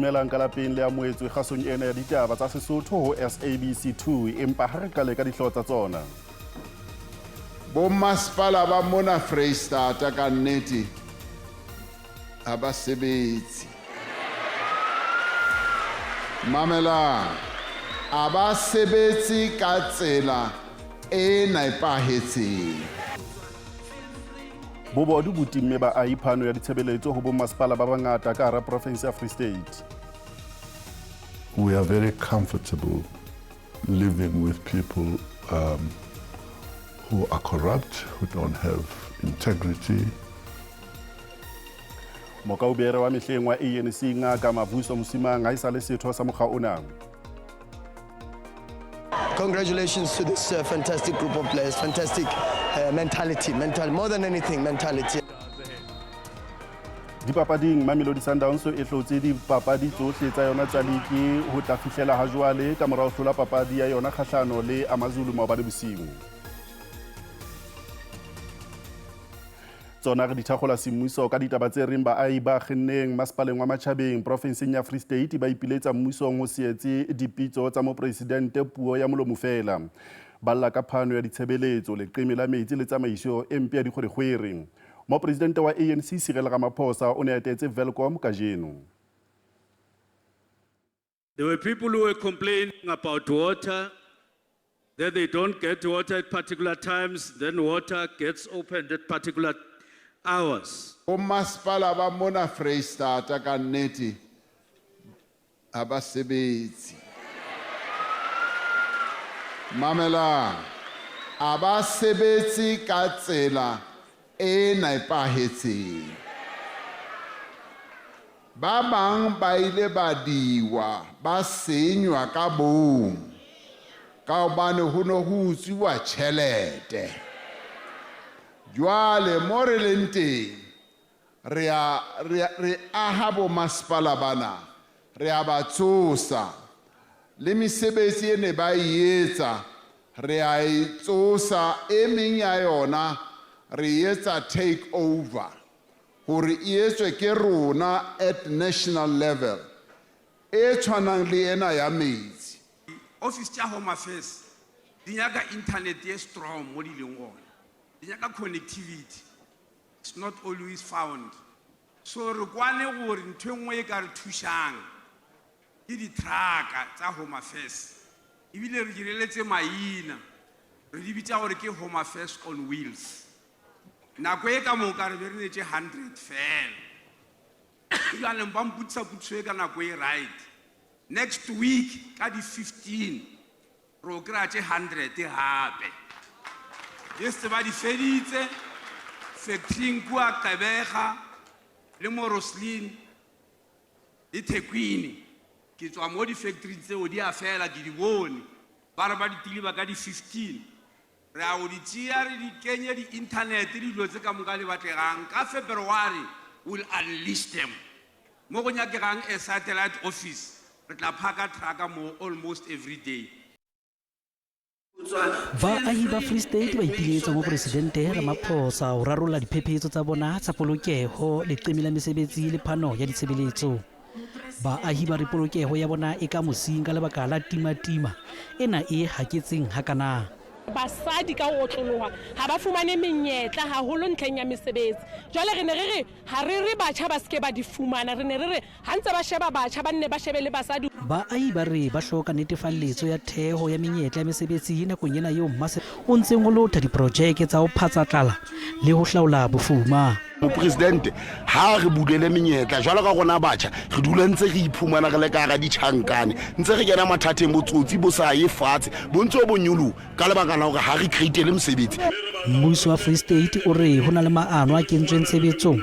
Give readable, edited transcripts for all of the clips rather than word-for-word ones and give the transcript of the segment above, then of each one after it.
Dumelang ka lapeng le amohetswe kgasong ena ya ditaba tsa Sesotho ho SABC 2, empa ha re qale ka dihlooho tsa tsona. Bomasepala ba mona Freistata ka nnete ha ba sebetse. Mamelang, a ba sebetse ka tsela e nepahetseng. Bobodu bo timme baahi phano ya ditshebeletso ho bommasepala ba bangata ka hara porofense ya Free State. We are very comfortable living with people who are corrupt, who don't have integrity. Mokaubere wa mehleng wa ANC Ngaka Mavuso Msimang ha e sa le setho sa mokga ona. Congratulations to this fantastic group of players, fantastic mentality, mental, more than anything, mentality. Dipapading, Mamelodi Sundowns e hlotse dipapadi tsohle tsa yona tsa liki ho tla fihlela ha jwale ka mora ho hlola papadi ya yona kgahlano le AmaZulu maobane bosiu. Tsona re di thakgola semmuso ka ditaba tse reng baahi ba kgenneng masepaleng wa Matjhabeng porofenseng ya Free State ba ipiletsa mmusong ho se etse dipitso tsa mopresidente puo ya molomo feela. Ba lla ka phano ya ditshebeletso, leqeme la metsi le tsamaiso e mpe ya dikgwerekgwere. Mopresidente wa ANC Cyril Ramaphosa o ne a etetse Welkom kajeno. There were people who were complaining about water, that they don't get water at particular times, then water gets opened at particular hours. Bomasepala ba mona Freistata ka nnete ha ba sebetse. Mamelang, a ba sebetse ka tsela e nepahetseng. Ba bang ba ile ba diwa, ba senywa ka bong, ka hobane ho ne ho utsuwa tjhelete. Jwale mo re leng teng, re aha bomasepala bana, re a ba tsosa. Le mesebetsi e ne ba e etsa, re a e tsosa, e meng ya yona re etsa take over hore e etswe ke rona at national level e tshwanang le ena ya metsi. Office tša Home Affairs di nyaka internet e strong mo di leng gona, di nyaka connectivity, it's not always found. So re kwane gore ntho e nngwe e ka re thušang ke di-trucka tsa Home Affairs, ebile re direletse maina, re di bitsa gore ke Home Affairs on Wheels. Nako e ka moka re be re netse 100 fela. Jwanong ba mpotisa potso e ka nako e right. Next week ka di 15 re o kry-a tše 100 gape. Di setse ba di feditse factory kua Gqeberha le mo Roslyn le Thekwini. Ke tswa mo di-factory tseo di a fela, ke di bone. Ba re ba di deliver ka di 15. Re a go di tšea, re di kenye di-internet, dilo tse ka moka di batlegang. Ka February we'll unleash them. Mo go nyakegang a satellite office, re tla phaka trucka mo almost every day. Baahi ba Free State ba ipiletsa mo Presidente Ramaphosa ho rarolla diphephetso tsa bona tsa polokeho, leqeme la mesebetsi le phano ya ditshebeletso. Baahi ba re polokeho ya bona e ka mosing ka lebaka la timatima ena e haketseng hakana. Basadi ka ho otloloha ha ba fumane menyetla haholo ntlheng ya mesebetsi. Jwale re ne re re ha re re batjha ba seke ba di fumana, re ne re re ha ntse ba sheba batjha ba nne ba shebe le basadi. Baahi ba re ba hloka netefalletso ya theho ya menyetla ya mesebetsi nakong ena eo mmasepala o ntseng o lotha diprojeke tsa ho phatsa tlala le ho hlaola bofuma. Mopresidente ha re bulele menyetla jwalo ka rona batjha, re dula ntse re iphumana re le ka hara ditjhankane, ntse re kena mathateng, botsotsi bo sa ye fatshe, bo ntse bo nyoloha ka lebaka la hore ha re create-le mosebetsi. Mmuso wa Free State o re ho na le maano a kentsweng tshebetsong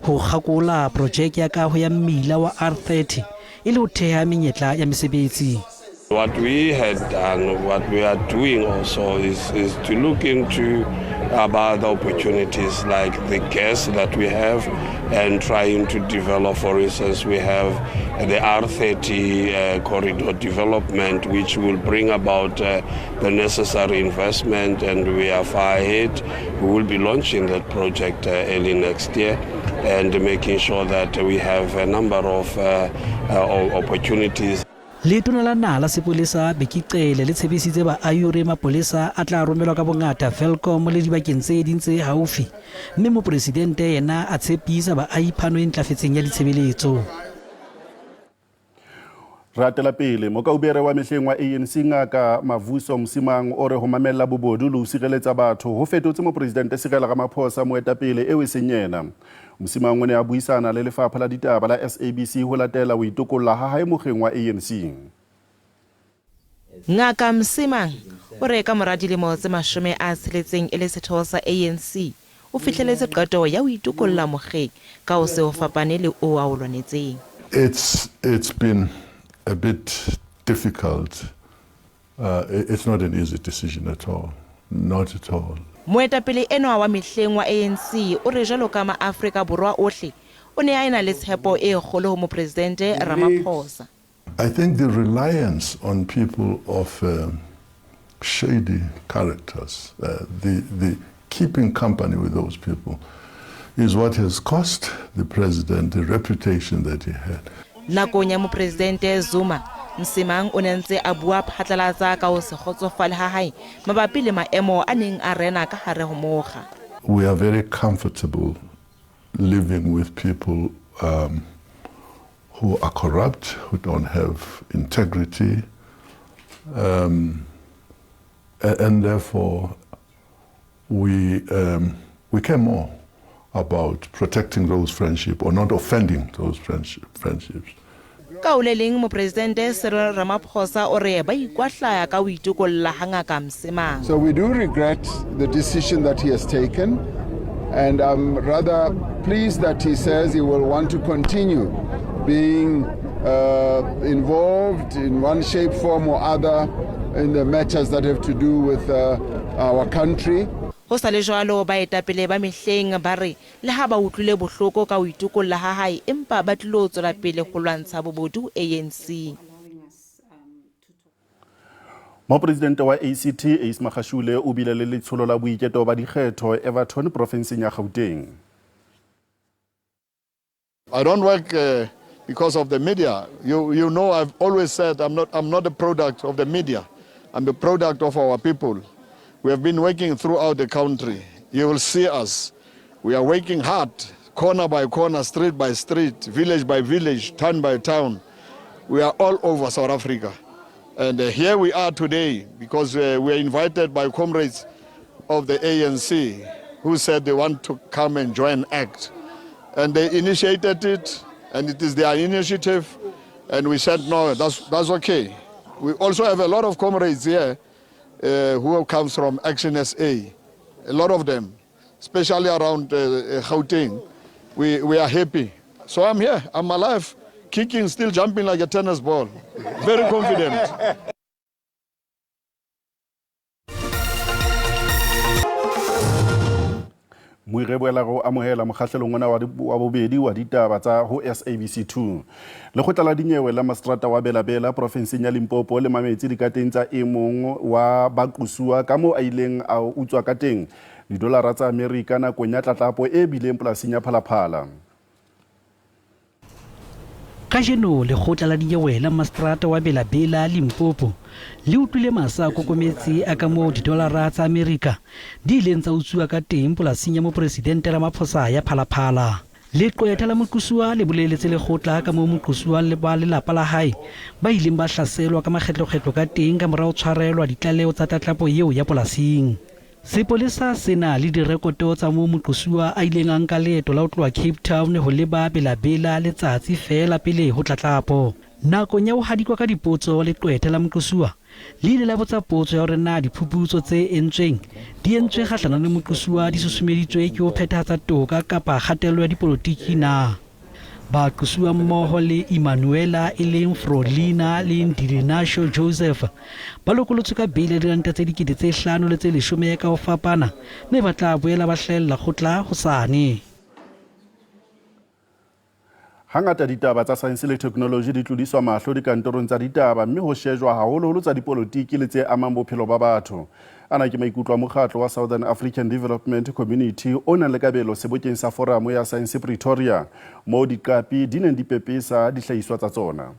ho kgakola projeke ya kaho ya mmila wa R30 e le ho theha menyetla ya mesebetsi. What we had done, what we are doing also is to look into about the opportunities like the gas that we have and trying to develop, for instance, we have the R30 corridor development, which will bring about the necessary investment, and we are far ahead. We will be launching that project early next year and making sure that we have a number of opportunities. Letona la naha la sepolesa Bheki Cele le tshepisitse baahi hore mapolesa a tla romelwa ka bongata Welkom le dibakeng tse ding tse haufi, mme mopresidente yena a tshepisa baahi phano e ntlafetseng ya ditshebeletso. Re atela pele mokaubere wa mehleng wa ANC Ngaka Mavuso Msimang o re ho mamella bobodu le ho sireletsa batho ho fetotse mopresidente Cyril Ramaphosa moetapele eo e seng yena. Msimang o ne a buisana le lefapha la ditaba la SABC ho latela ho itokolla ha hae mokgeng wa ANC. Ngaka Msimang o re ka mora dilemo tse 60 e le setho sa ANC o fihleletse qeto ya ho itokolla mokgeng ka ho se ho fapane le o a o lwanetseng. It's been a bit difficult. It's not an easy decision at all. Not at all. Moetapele enwa wa mehleng wa ANC o re jwalo ka maAfrika Borwa ohle o ne a ena le tshepo e kgolo ho mopresidente Ramaphosa. I think the reliance on people of shady characters, the keeping company with those people, is what has cost the president the reputation that he had. Nakong ya mopresidente Zuma, Msimang o ne ntse a bua phatlalatsa ka ho se kgotsofale ha hae mabapi le maemo a neng a rena ka hare ho mokga. We are very comfortable living with people who are corrupt, who don't have integrity, and therefore we care more about protecting those friendships or not offending those friendships. Ka ho le leng mopresidente Cyril Ramaphosa o re ba ikwahlaya ka ho itokolla ha Ngaka Msimang. So we do regret the decision that he has taken, and I'm rather pleased that he says he will want to continue being involved in one shape, form or other in the matters that have to do with our country. Ho sa le jwalo baetapele ba mehleng ba re le ha ba utlwile bohloko ka ho itokolla ha hae empa ba tlilo tswela pele ho lwantsha bobodu ANC. Mopresidente wa ACT Ace Magashule o bile le letsholo la boiketo ba dikgetho Everton profinseng ya Gauteng. I don't work because of the media. You know, I've always said I'm not a product of the media. I'm a product of our people. We have been working throughout the country. You will see us. We are working hard, corner by corner, street by street, village by village, town by town. We are all over South Africa. And here we are today because we are invited by comrades of the ANC who said they want to come and join ACT. And they initiated it, and it is their initiative. And we said, no, that's okay. We also have a lot of comrades here who comes from Action SA, a lot of them, especially around Gauteng. We are happy. So I'm here, I'm alive, kicking, still jumping like a tennis ball. Very confident. Moireboela go amohela mokgahlelong ona wa bobedi wa ditaba tsa ho SABC 2. Lekgotla la dinyewe la mastrata wa Bela-Bela profenseng ya Limpopo le mametse dikateng tsa e mong wa baqusuwa ka moo a ileng a utswa ka teng didolara tsa Amerika nakong ya tlatlapo e bileng polasing ya Phalaphala. Kajeno lekgotla la dinyewe la mastrata wa Bela-Bela Limpopo le utlwile masa a kokometse a ka moo didolara tsa Amerika di ileng tsa utsuwa ka teng polasing ya mopresidente Ramaphosa ya Phalaphala. Leqwetha la moqosuwa le boleletse lekgotla ka moo moqosuwa le ba lelapa la hae ba ileng ba hlaselwa ka makgetlokgetlo ka teng ka mora ho tshwarelwa ditlaleho tsa tlatlapo eo ya polasing. Sepolesa se na le direkoto tsa moo moqosuwa a ileng a nka leeto la ho tloha Cape Town ho leba Bela-Bela letsatsi feela pele ho tlatlapo. Nakong ya ho hadikwa ka dipotso, leqwetha la moqosuwa le ile la botsa potso ya hore na diphuputso tse entsweng di entswe kgahlanong le moqosuwa di susumeditswe ke ho phethahatsa toka kapa kgatello ya dipolotiki na. Baqosuwa mmoho le Emanuela e leng Frolina le Ndilinasho Joseph ba lokolotswe ka beile ya diranta tse 5,000 le tse 10 ka ho fapana mme ba tla boela ba hlahella kgotla hosane. Hangata ditaba tsa saense le theknoloji di tlodiswa mahlo dikantorong tsa ditaba mme ho shejwa haholoholo tsa dipolotiki le tse amang bophelo ba batho. Ana ke maikutlo a mokgatlo wa Southern African Development Community o nang le kabelo sebokeng sa Foramo ya Saense Pretoria, moo diqapi di neng di pepesa dihlahiswa tsa tsona.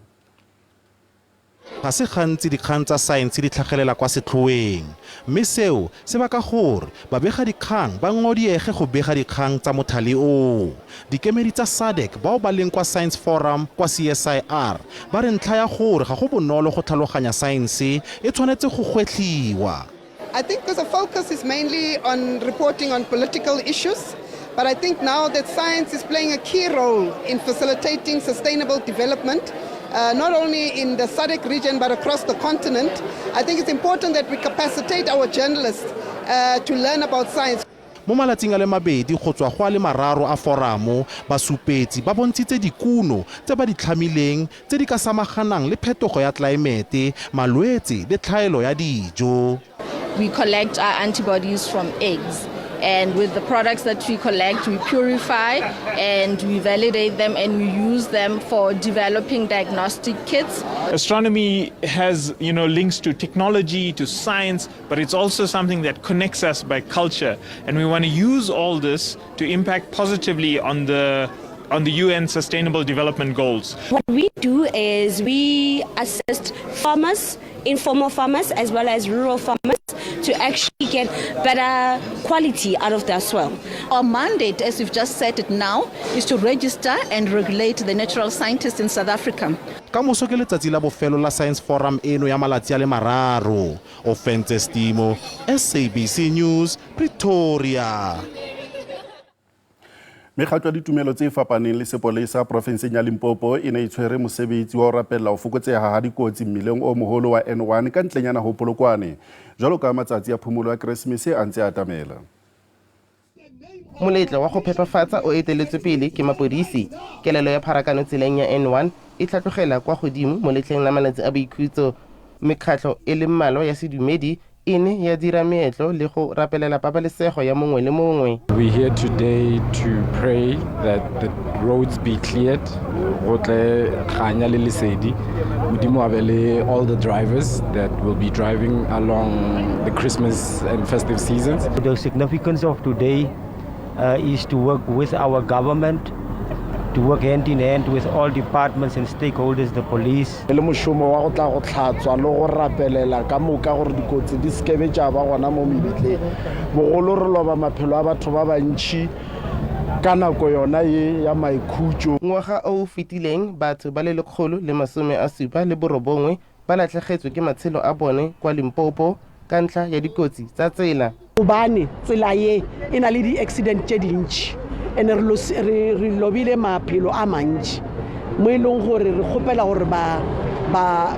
Ga se gantsi dikgang tsa saense di tlhagelela kwa setlhoeng, mme seo se baka gore babegadikgang ba ngodiege go bega dikgang tsa mothale oo. Dikemedi tsa SADC bao ba leng kwa Science Forum kwa CSIR ba re ntlha ya gore ga go bonolo go tlhaloganya saense e tshwanetse go gwetlhiwa. I think because the focus is mainly on reporting on political issues, but I think now that science is playing a key role in facilitating sustainable development, not only in the SADC region but across the continent. I think it's important that we capacitate our journalists to learn about science. Mo malatsing a le mabedi go tswa go a le mararo a foramo, basupetsi ba bontshitse dikuno tse ba di tlhamileng tse di ka samaganang le phetogo ya tlelaemete, malwetse le tlhaelo ya dijo. We collect our antibodies from eggs, and with the products that we collect, we purify and we validate them and we use them for developing diagnostic kits. Astronomy has, links to technology, to science, but it's also something that connects us by culture. And we want to use all this to impact positively on the UN Sustainable Development Goals. What we do is we assist farmers, informal farmers as well as rural farmers, to actually get better quality out of their soil. Our mandate, as we've just said it now, is to register and regulate the natural scientists in South Africa. Ka moso ke letsatsi la bofelo la Science Forum eno ya malatsi a le mararo. Ofentse Stimo, SABC News, Pretoria. Mekgatlo ya ditumelo tse fapaneng le sepolesa profenseng ya Limpopo e ne e tshwere mosebetsi wa ho rapella ho fokotseha ha dikotsi mmileng o moholo wa N1 ka ntlenyana ho Polokwane, jwalo ka matsatsi a phomolo ya Keresemese a ntse a atamela. Moletlo wa go phepafatsa o eteletswe pele ke mapodisi. Kelelo ya pharakano tseleng ya N1 e tlhatlogela kwa godimo mo letlheng la malatsi a boikhutso. Mekgatlho e le mmalwa ya sedumedi e ne ya dira meetlo le go rapelela pabalesego ya mongwe le mongwe. We're here today to pray that the roads be cleared, go tle kganya le lesedi, Modimo a be le all the drivers that will be driving along the Christmas and festive seasons. The significance of today is to work with our government, to work hand in hand with all departments and stakeholders, the police. E le mošomo wa go tla go tlhatswa le go rapelela ka moka gore dikotsi di sekebe tša ba gona mo mebitleng. Bogolo re loba maphelo a batho ba bantši ka nako yona ye ya maikhutšo. Ngwaga o o fetileng batho ba le 179 ba latlhegetswe ke matshelo a bone kwa Limpopo ka ntlha ya dikotsi tsa tsela. Gobane tsela ye e na le di-accident tše dintši, and re lobile maphelo a mantši mo e leng gore re kgopela gore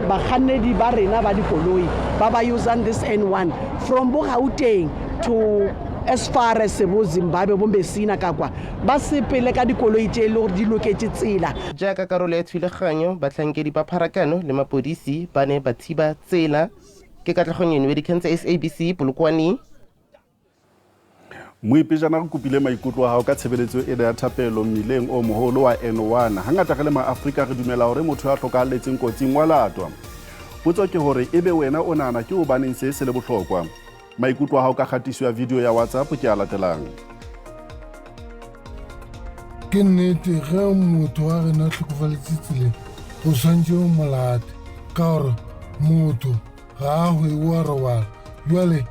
bakgannedi ba rena ba dikoloi ba ba usang this N1 from bo Gauteng to as far as bo Zimbabwe, bo Messina ka kwa, ba sepele ka dikoloi tše e le gore di loketše tsela. Jaaka karolo ya thulaganyo, batlhankedi ba pharakano le mapodisi ba ne ba thiba tsela. Ke Katlego Nyoni, dikgang tsa SABC, Polokwane. Moipejana re kopile maikutlo a hao ka tshebeletso ena ya thapelo mmileng o moholo wa N1. Hangata re le maAfrika re dumela hore motho ya hlokahalletseng kotsing wa latwa. Potso ke hore ebe wena o nahana ke hobaneng se se le bohlokwa? Maikutlo a hao ka kgatiso ya video ya WhatsApp ke a latelang. Ke nnete ge motho wa rena a hlokofaletse tseleng, o swantše o mo late ka gore motho ga a hwe o a robala. Jwale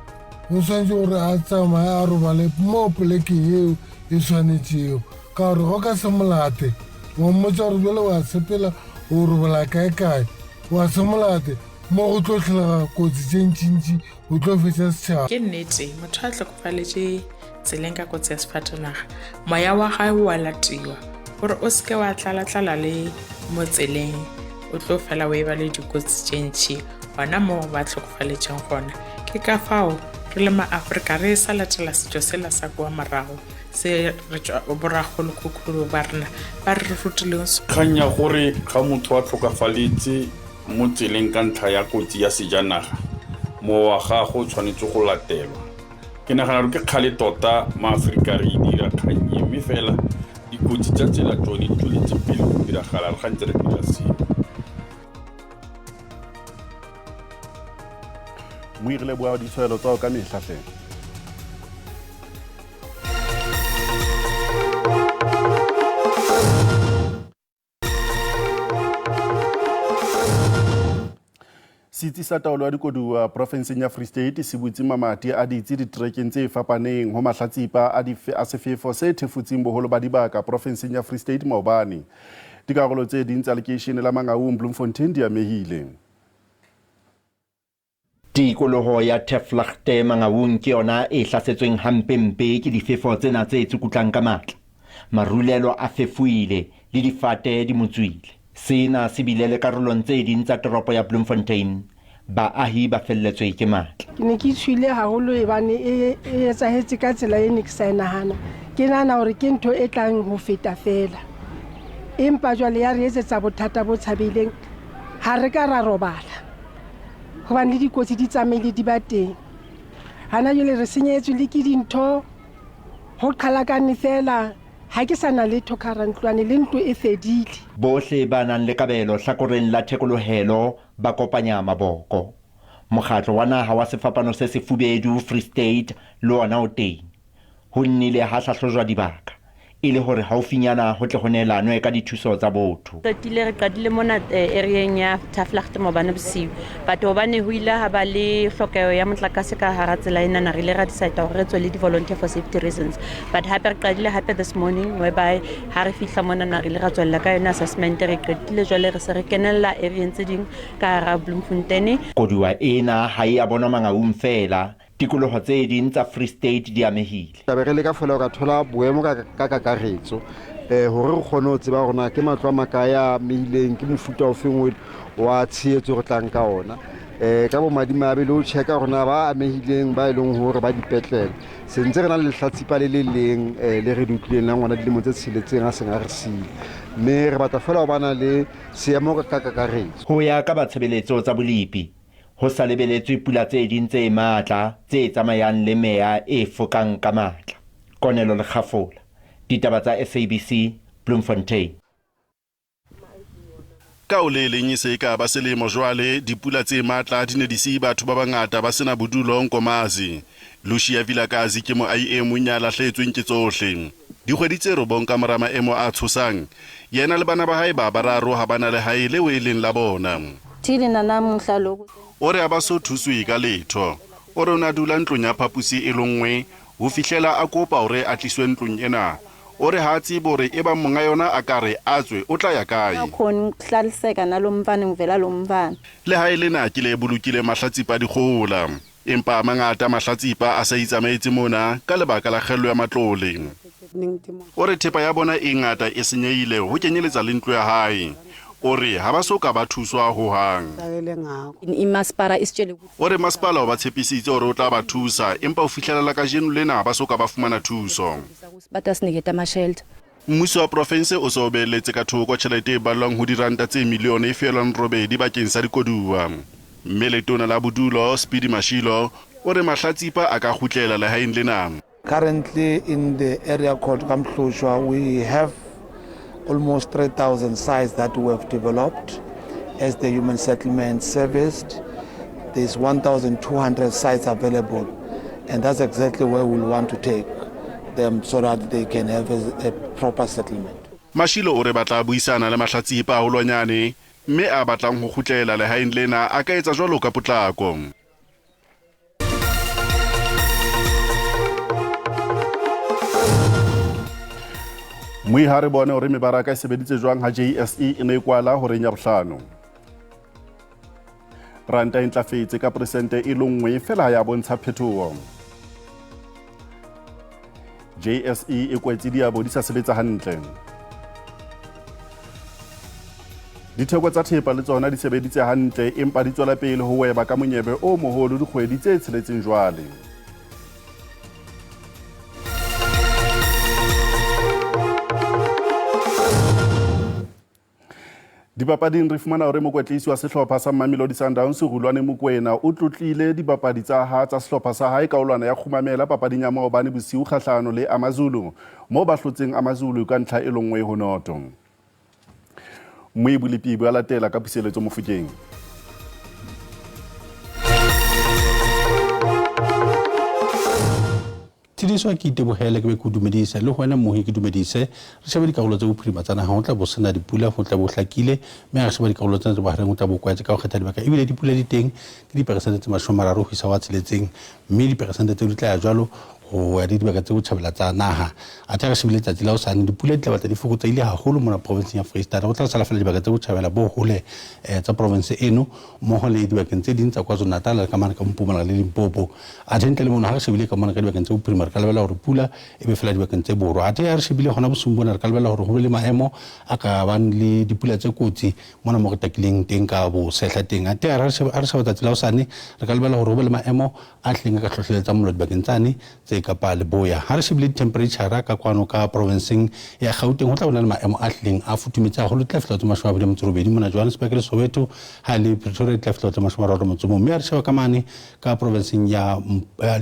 o swantše gore a tsamaye a robale mo polekeng eo e swanetšego, ka gore go ka se molate wa mmotsa gore jwale wa sepela o robala kae-kae, wa se molate mo go tlo tlholega kotsi tše ntšintši, o tlo fetša setšhaba. Ke nnete motho a hlokofaletše tseleng ka kotsi ya sefatanaga, moya wa gae o a latiwa gore o seke wa tlala-tlala le mo tseleng, o tlo fela o e ba le dikotsi tše ntši gona moo ba hlokofaletšeng gona. Ke ka fao Re le maAfrika re sa latela setšo sela sa kua morago se re tšwa borakgolokhukhu ba rena ba re rutileng sona. Kgang ya gore ga motho a tlhokafaletse mo tseleng ka ntlha ya kotsi ya sejanaga, mowa wa gagwe o tshwanetse go latelwa. Ke nagana gore ke kgale tota maAforika re e dira kgang e, mme fela dikotsi tsa tsela tsone di tsweletse pele go diragala re gantse re dira seo. Moirile bua ditshwaelo tsao ka mehla hle. Setsi sa taolo ya dikoduwa porofenseng ya Free State se butse mamati a ditsi diterekeng tse fapaneng ho mahlatsipa a sefefo se thefutseng boholo ba dibaka porofenseng ya Free State maobane. Dikarolo tse ding tsa lekeishene la Mangaung Bloemfontein di amehile. Tikoloho ya Turflaagte Mangaung ke yona e hlasetsweng hampempe ke difefo tsena tse tsukutlang ka matla. Marulelo a fefohile le difate di motswile. Sena se bile le karolong tse ding tsa toropo ya Bloemfontein. Baahi ba felletswe ke matla. Ke ne ke tshohile haholo ebane e e etsahetse ka tsela e ne ke sa e nahana. Ke nahana hore ke ntho e tlang ho feta feela. Empa jwale ya re etsetsa bothata bo tshabehileng, ha re ka ra robala. Hobane le dikotsi di tsamaile di ba teng. Hana jwale re senyehetswe le ke dintho, ho qhalakane feela. Ha ke sa na letho ka hara ntlwane, le ntlo e fedile. Bohle ba nang le kabelo hlakoreng la thekolohelo ba kopanya maboko. Mokgatlo wa Naha wa Sefapano se Sefubedu Free State le wona o teng. Ho nnile ha hlahlojwa dibaka e le hore haufinyana ho tle ho neelanwe ka dithuso tsa botho. Qetile re qadile mona areeng ya Turflaagte maobane bosiu, but hobane ho ile ha ba le hlokeho ya motlakase ka hara tsela enana, re ile ra decide hore re tswe le di-volunteer for safety reasons. But hape re qadile hape this morning, whereby ha re fihla monana re ile ra tswella ka yona assessment, re qetile jwale re se re kenella areeng tse ding ka hara Bloemfontein. Koduwa ena ha e a bonwa Mangaung feela, Tikoloho tse ding tsa Free State di amehile. Tla be re leka fela go ka thola boemo ka ka kakaretso um gore re kgone go tseba gore na ke matlo a makae a amehileng, ke mofuta ofeng wa tshehetso re tlang ka ona. Um ka bomadimabe le go checka gore na ba amehileng ba e leng gore ba dipetlele. Se ntse re na le lehlatsipa le le leng um le re le utlwileng la ngwana dilemo tse tsheletseng a seng a re siile, mme re batla fela go bana le seemo ka kakaretso. Ho ya ka ba tshebeletso tsa bolepi, Ho sa lebeletswe pula tse ding tse matla tse tsamayang le meya e fokang ka matla. Konelo Lekgafola, Ditaba tsa SABC, Bloemfontein. Ka ho le leng e se e ka ba selemo jwale, dipula tse matla di ne di siyi batho ba bangata ba se na bodulo Nkomazi. Lucia Vilakazi ke moahi e mong ya lahlehetsweng ke tsohle. Dikgwedi tse robong ka mora maemo a tshosang, yena le bana ba hae ba bararo ha ba na lehae leo e leng la bona. O re ha ba so thuswe ka letho. O re o ne a dula ntlong ya phaposi e le nngwe ho fihlela a kopa hore a tliswe ntlong ena. O re ha a tsebe hore ebang monga yona a ka re a tswe o tla ya kae. Lehae lena ke le bolokileng mahlatsipa a dikgohola. Empa a mangata mahlatsipa a sa itsamaetse mona ka lebaka la kgaello ya matlole. O re thepa ya bona e ngata e senyehile ho kenyeletsa le ntlo ya hae. O re ha ba so ka ba thuswa hohang. O re masepala o ba tshepisitse hore o tla ba thusa empa ho fihlela la kajeno lena ha ba so ka ba fumana thuso. Mmuso wa profense o se o beeletse ka thoko tjhelete e ballwang ho diranta tse milione e feelwang robedi bakeng sa dikoduwa. Mme Letona la Bodulo, Speedy Mashilo, o re mahlatsipa a ka kgutlela lehaeng lena. Currently in the area called Kamhlushwa, we have almost 3,000 sites that we have developed as the Human Settlement Service. There's 1,200 sites available, and that's exactly where we'll want to take them so that they can have a proper settlement. Mashilo o re ba tla buisana le mahlatsipa haholwanyane mme a batlang ho kgutlela lehaeng lena a ka etsa jwalo ka potlako. Moiha ha re bone hore mebaraka e sebeditse jwang ha JSE e ne e kwala horeng ya bohlano. Ranta e ntlafetse ka peresente e le nngwe feela ha ya bontsha phetoho. JSE e kwetse diabo di sa sebetsa hantle. Ditheko tsa thepa le tsona di sebeditse hantle empa di tswela pele ho weba ka monyebe o moholo dikgwedi tse tsheletseng jwale. Dipapading re fumana hore mokwetlisi wa sehlopha sa Mamelodi Sundowns Rulwane Mokwena o tlotlile dibapadi tsa ha tsa sehlopha sa hae kaolwana ya kgumamela papading ya maobane bosiu kgahlano le AmaZulu moo ba hlotseng AmaZulu ka ntlha e lengwe ho noto. Moibu Lepibu a latela ka puseletso Mofokeng. Tshediswa ke itebohele ke be ke o dumedise le go wena mohi ke dumedise re shebe dikarolo tse bophirima tsa naga go tla bo sena dipula go tla bo hlakile mme ga re sheba dikarolo tsena tse bogareng go tla bo kwaetse ka go kgetha dibaka ebile dipula di teng ke diperesente tse 30 go isa wa tsheletseng mme diperesente tseo di tla ya jalo go ya le dibaka tse botjhabela tsa naga a tla re shebile letsatsi la hosane dipula di tla batla di fokotseile haholo mona provinseng ya Freistata go tla sala fela dibaka tse botjhabela bo hole tsa province eno mmogo le dibakeng tse ding tsa KwaZulu-Natal le ka mane ka Mpumalanga le Limpopo. Athe ntle le mono ha re shebile ka mona ka dibakeng tse bophirima re ka lebella hore pula e be fela dibakeng tse borwa. Athe ha re shebile hona bosiung bona re ka lebella hore ho be le maemo a ka bang le dipula tse kotsi mona mo re takileng teng ka bosehla teng. Athe ha re sheba tsatsi la hosane re ka lebella hore ho be le maemo a hlileng a ka hlohleletsang mollo dibakeng tsane tse Kapa Leboya. Ha re shebile dithemphereitjhara ka kwano ka provinseng ya Gauteng ho tla bona le maemo a hlileng a futhumetse haholo, di tla fihla ho tse 28 mona Johannesburg le Soweto, ha e le Pretoria di tla fihla ho tse 31. Mme ha re sheba ka mane ka provinseng ya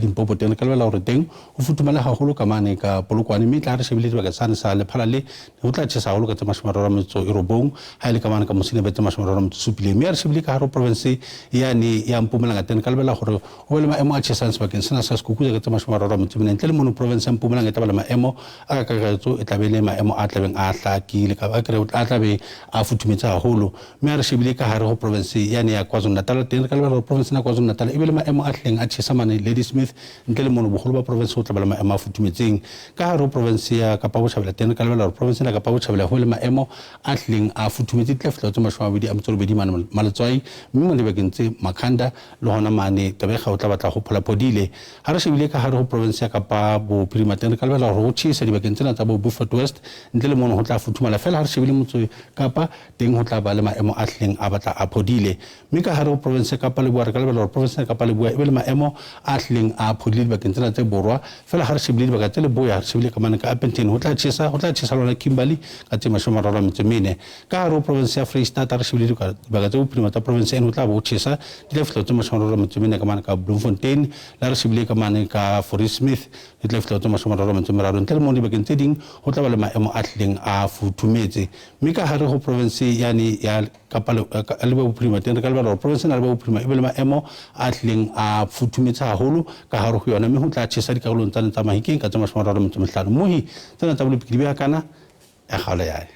Limpopo teng re ka lebella hore teng ho futhumale haholo ka mane ka Polokwane, mme tla ha re shebile sebaka sane sa Lephalale ho tla tjhesa haholo ka tse 39, ha e le ka mane ka Musina be tse 37. Mme ha re shebile ka hare ho provinse yane ya Mpumalanga teng re ka lebella hore ho be le maemo a tjhesang sebakeng sena sa Skukuza ka tse 34. Ntle le mono provinse ya Mpumalanga e tla ba le maemo a ka kakaretso e tla be le maemo a tlabeng a hlakile kapa a tlabe a futhumetse haholo. Mme ha re shebile ka hare ho provinse yane ya KwaZulu-Natal teng re ka lebella hore provinse ya KwaZulu-Natal e be le maemo a hlileng a tjhesa mane Ladysmith. Ntle le mono boholo ba provinse ho tla ba le maemo a futhumetseng. Ka hare ho provinse ya Kapa Botjhabela teng re ka lebella hore provinse ya Kapa Botjhabela ho be le maemo a hlileng a futhumetse, di tla fihla ho tse 28 mane Maletswai, mme mane dibakeng tse Makhanda le hona mane Gqeberha ho tla batla ho pholaphodile. Ha re shebile ka hare ho provinse ya Kapa Bophirima teng re ka lebella hore ho tjhese dibakeng tsena tsa bo Beaufort West, ntle le mono ho tla futhumala. Feela ha re shebile motse Kapa teng ho tla ba le maemo a hlileng a batla a phodile. Mme ka hare ho provinse ya Kapa Leboa re ka lebella hore provinse ya Kapa Leboa e be le maemo a hlileng a phodile dibakeng tsena tse borwa. Feela ha re shebile dibaka tse leboya, re shebile ka mane ka Upington ho tla tjhesa, ho tla tjhesa lona Kimberley ka tse 34. Ka hare ho provinse ya Freistata re shebile dibaka tse bophirima tsa provinse eno ho tla bo ho tjhesa, di tla fihla ho tse 34 ka mane ka Bloemfontein. Le ha re shebile ka mane ka Fourie-Smith di tla fihla ho tse 33. Ntle le moo dibakeng tse ding ho tla ba le maemo a hlileng a futhumetse. Mme ka hare ho provinse yane ya Kapa Leboya Bophirima teng re ka lebala hore provinse ena ya Leboya Bophirima e be le maemo a hlileng a futhumetse haholo ka hare ho yona, mme ho tla tjhesa dikarolong tsane tsa Mahikeng ka tse 35. Mohi tsena tsa bolopi di beha kana ya kgaolo yae.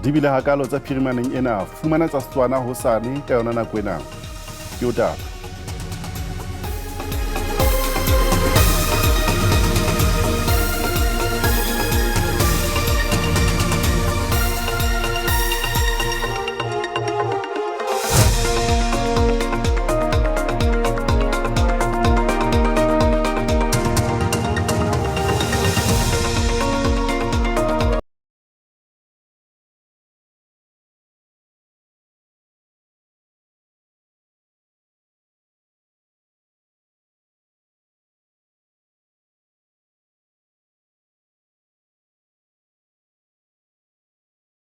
Di bile hakalo tsa phirimaneng ena. Fumana tsa Setswana hosane ka yona nako ena. Ke o taba.